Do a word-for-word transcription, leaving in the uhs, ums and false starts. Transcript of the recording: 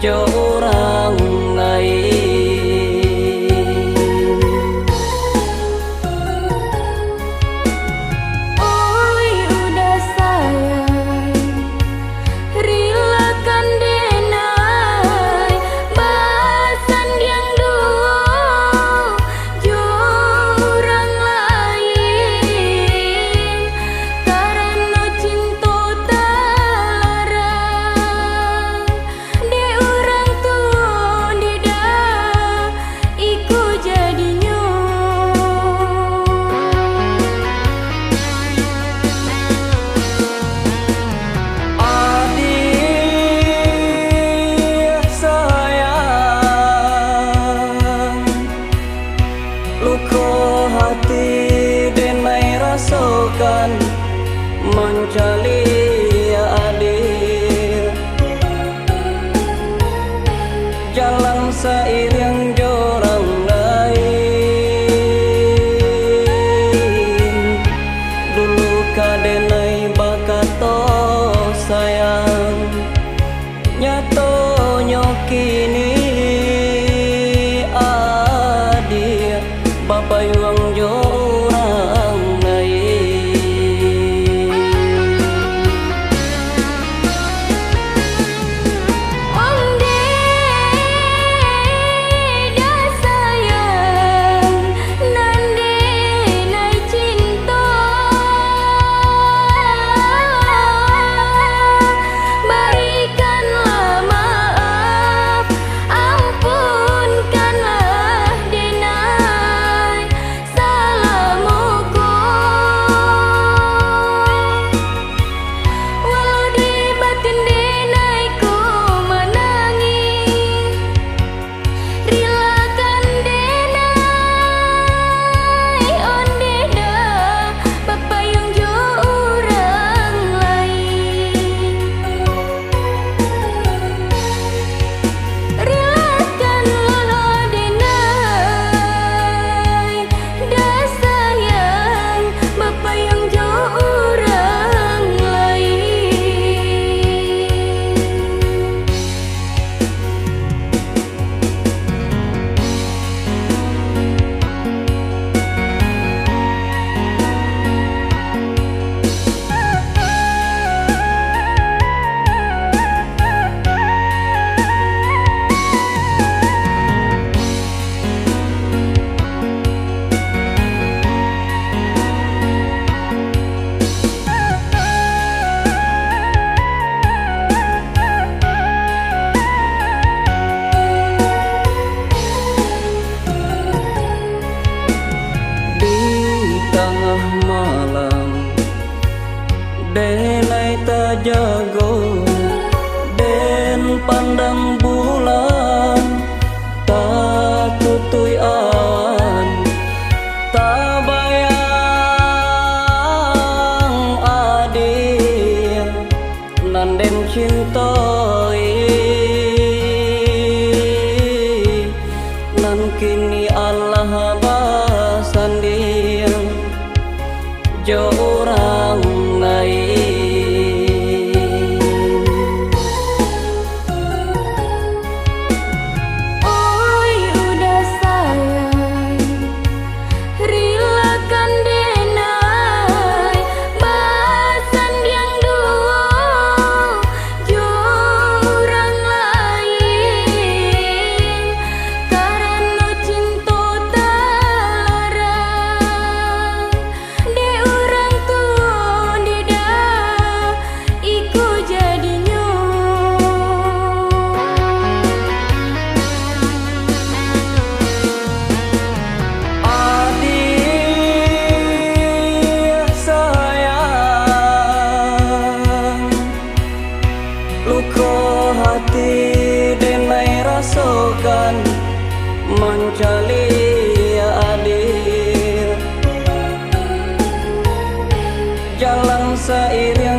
jo urang lain. Oi, uda sayang, rilakan denai basandiang dulu jo urang lain, karano cinto talarang. Dek urang tu, dek da, iko jadinyo. Adiak sayang, luko hati denai rasokan, mancaliak adiak. Jalan sairiang jo urang lain. Dulu ka denai bakato sayang, nyatonyo kini adiak bapayuang jo urang lain. Onde da sayang, nan denai cinto, barikanlah maaf, ampunkanlah denai salamo ko. Walau di batin denai ko manangih, rilakan denai onde da bapayuang jo urang lain. Rilakanlah denai da sayang bapayuang jo urang lain. Di tangah malam, denai tajago den pandang bulan, tatutuik awan, tabayang adiak nan den cintoi, nan kini alah basandiang jo urang lain. Oi, uda sayang, rilakan denai basandiang duo jo urang lain, karano cinto talarang dek urang tuo, dek da, iko jadinyo. Adiak sayang, luko hati denai rasokan, mancaliak adiak. Jalan sairiang